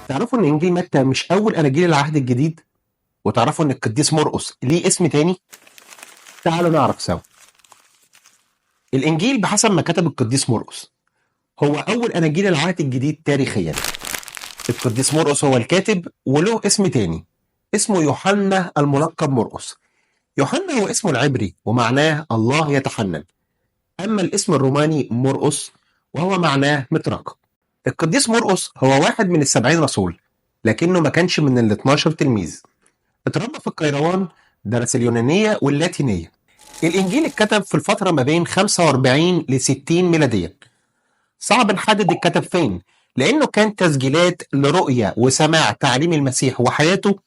تعرفوا ان انجيل متى مش اول اناجيل العهد الجديد؟ وتعرفوا ان القديس مرقس ليه اسم تاني؟ تعالوا نعرف سوا. الانجيل بحسب ما كتب القديس مرقس هو اول اناجيل العهد الجديد تاريخيا. القديس مرقس هو الكاتب وله اسم تاني، اسمه يوحنا الملقب مرقس. يوحنا هو اسمه العبري ومعناه الله يتحنن، اما الاسم الروماني مرقس وهو معناه مطرقة. القديس مرقس هو واحد من 70 رسول، لكنه ما كانش من 12 تلميذ. اتربى في القيروان، درس اليونانية واللاتينية. الإنجيل اتكتب في الفترة ما بين 45 ل 60 ميلاديا. صعب نحدد اتكتب فين، لأنه كان تسجيلات لرؤية وسماع تعليم المسيح وحياته،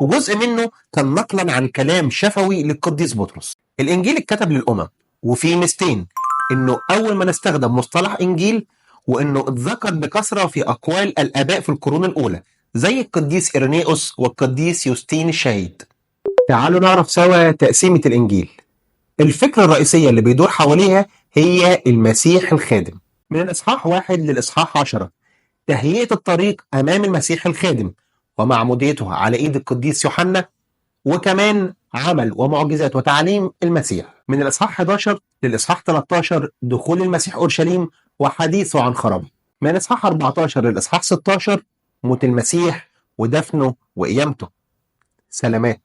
وجزء منه كان نقلا عن كلام شفوي للقديس بطرس. الإنجيل اتكتب للأمم، وفيه ميزتين: إنه أول ما نستخدم مصطلح إنجيل، وإنه اتذكر بكثرة في أقوال الآباء في القرون الأولى زي القديس إيرينيئوس والقديس يوستين الشهيد. تعالوا نعرف سوا تقسيمة الإنجيل. الفكرة الرئيسية اللي بيدور حواليها هي المسيح الخادم. من الإصحاح 1 للإصحاح 10 تهيئة الطريق أمام المسيح الخادم ومعموديته على إيد القديس يوحنا، وكمان عمل ومعجزات وتعليم المسيح. من الإصحاح 11 للإصحاح 13 دخول المسيح أورشليم وحديثه عن خرابه. من الإصحاح 14 للإصحاح 16 موت المسيح ودفنه وقيامته. سلامات.